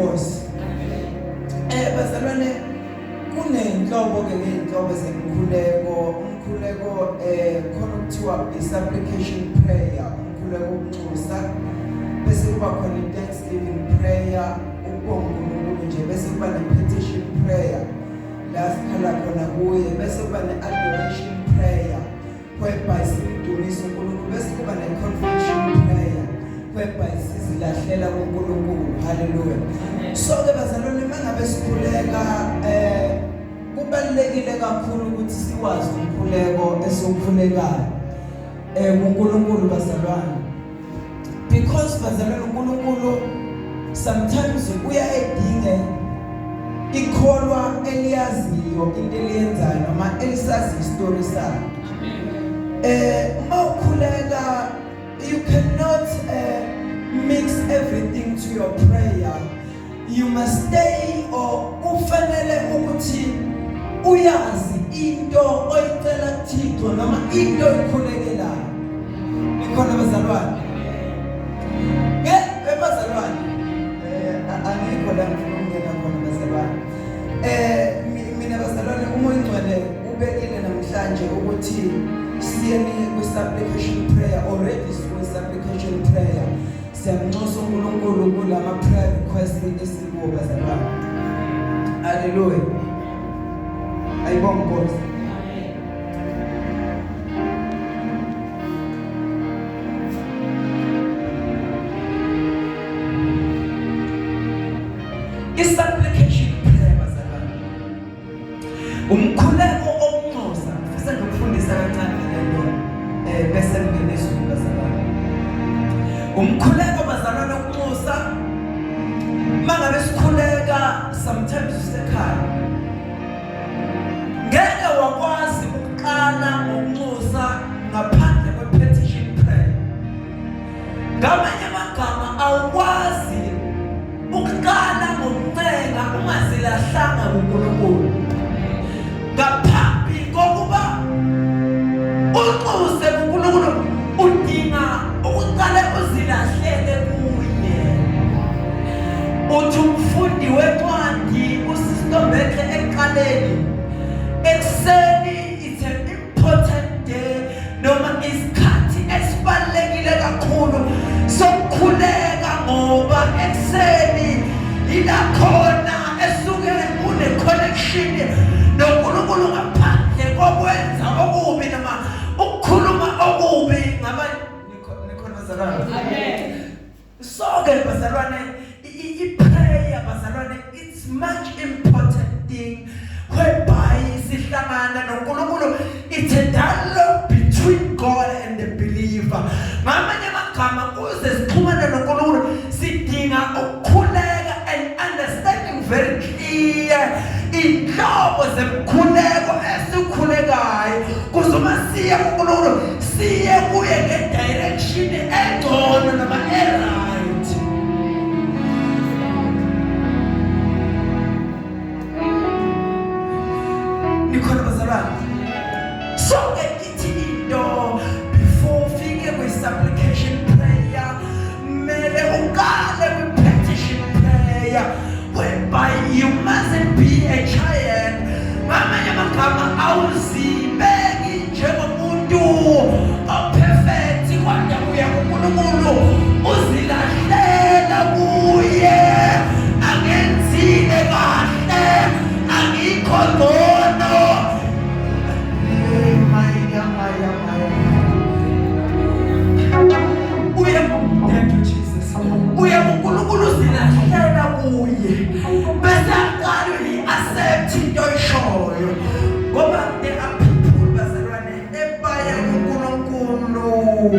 Ayibonga Nkosi. Bazalwane, kunenhlobo ke ngeinhlobo zemkhuleko. Umkhuleko khona ukuthiwa i-supplication prayer, umkhuleko ukunxusa, bese kuba khona i-thanksgiving prayer, ukubonga uNkulunkulu nje, bese kuba ne-petition prayer la sikhala khona kuye, bese kuba ne-adoration prayer whereby simdumisa uNkulunkulu, bese kuba ne-confession prayer whereby sizilahlela kuNkulunkulu. Haleluya. So ke bazalwane, mangabe sikhuleka, kubalulekile kakhulu ukuthi sikwazi umkhuleko esiwukhulekayo kuNkulunkulu, bazalwane, because bazalwane, uNkulunkulu sometimes uya edinge ikholwa eliyaziyo into eliyenzayo noma elisazi istory sakhe. Uma ukhuleka, you cannot mix everything to your prayer. You must stay or kufanele ukuthi uyazi into oyicela kuThixo noma into oyikhulekelayo. Nikhona bazalwane? Ke bazalwane, angikho la ngifuna ukungena khona bazalwane. Mina bazalwane, uMoya Ingcwele ubekile namhlanje ukuthi siyeni kwi-supplication prayer. Already sikwi-supplication prayer, siyamnxusa uNkulunkulu kulama prayer request esikuwo bazalwane. Haleluya. Ayibonga Nkosi. I-supplication prayer bazalwane, umkhuleko okunxusa. Ngifisa nje ukufundisa kancane lento, bese ngingena ezweni bazalwane. Umkhuleko bazalwane okunxusa, mangabe sikhuleka, sometimes usekhaya ngeke wakwazi ukuqala ngokunxusa ngaphandle kwe-petition prayer. Ngamanye amagama, awukwazi ukuqala ngokuncenga ungazilahlanga kuNkulunkulu. Ngaphambi kokuba unxuse kuNkulunkulu, udinga ukuqale uzilahlele kuye. Uthi umfundi wencwadi uSister ekuqaleni ekuseni, it's an important day noma isikhathi esibalulekile kakhulu sokukhuleka, ngoba ekuseni yila khona esuke une-connection noNkulunkulu ngaphandle kokwenza okubi noma ukukhuluma okubi. Ngaba nikhona bazalwane? Amen. So ke bazalwane, i-prayer bazalwane, it's much important thing whereby sihlangana noNkulunkulu. It's a dialogue between God and the believer. Ngamanye amagama, kuze sixhumane noNkulunkulu sidinga ukukhuleka and understanding very clear inhlobo zemkhuleko esikhulekayo, kuze uma siye kuNkulunkulu siye kuye nge-direction engcono noma e-right. Nikhona bazalwane? So ke ithi into, before ufike kwi-supplication prayer, mele uqale kwi-petition prayer whereby you mustn't be a child. Ngamanye amagama, awuzibeki njengomuntu operfect, kodwa uya kuNkulunkulu uzilahlela kuye. Angenzile kahle, angikho ngcono. Maya, maya, maya. Uye, thank you Jesus, uye kuNkulunkulu uzilahlela kuye, bese aqale uyi-accept into oyishoyo, ngoba there are people bazalwane ebaya kuNkulunkulu.